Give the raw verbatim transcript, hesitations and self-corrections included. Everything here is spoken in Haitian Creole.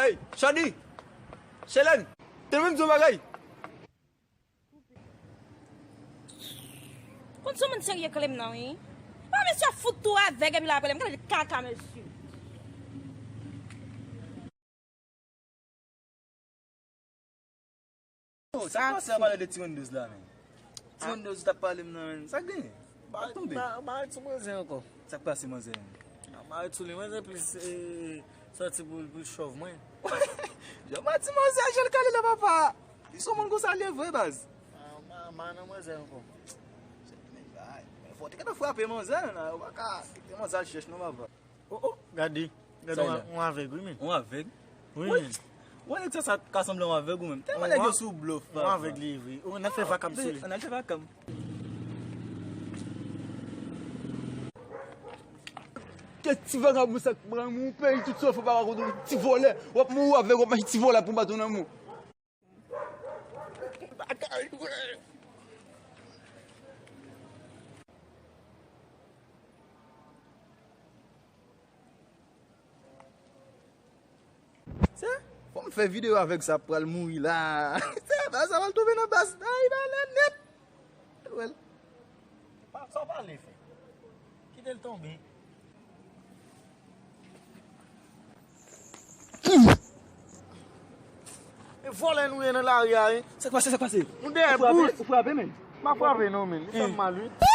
Hey, Shady! Shelène! Tande m di w yon bagay! Konn sou moun serye klem nan, wi. Pa mesye ap fout tou avèg epi l ap rele m. Gade kaka mesye. Oh, sa k pase a pale de ti Windows la, men? Ti Windows t ap pale m nan, men. Sa k genyen? Ba tonbe. Ba ba ti manzè ankò. Sa k pase, manzè? Ba sou li, manzè plis eh, sòti pou pou chòv mwen. Jan ba ti manzè a, jan l kale la, papa. Li se yon moun konsa l ye vre, baz. Ba ba nan manzè ankò. Men fò w te gentan frape manzè nan, ou pa ka kite manzè al chèch non, papa. Oh, oh, gade. Gade yon avèg, wi, men. Yon avèg? Wi, men. Ou wè nèg sa, sa ka sanble yon avèg ou menm. Tèlman nèg yo sou blòf, papa. Yon avèg li ye vre. Ou nan fè vakab sou li. Ann al fè vakab. Ke ti vagabon sa k pran moun peyi tout sa fè pa rakonte ti vòlè. W ap mouri avèg, w ap mache ti vòlè pou baton nan mou. Se, fò m fè videyo avèg sa pral mouri la. Se, ba sa pral tonbe nan baz. Ay, ba la nèt. Well. Pa, sa w pale fè. Kite l tonbe. E vòlè nou ye nan lari a, wi. Sa k pase, sa k pase? Nou dèyè bous. Ou frape, men. M pa frape non, men. Li fè m mal, wi.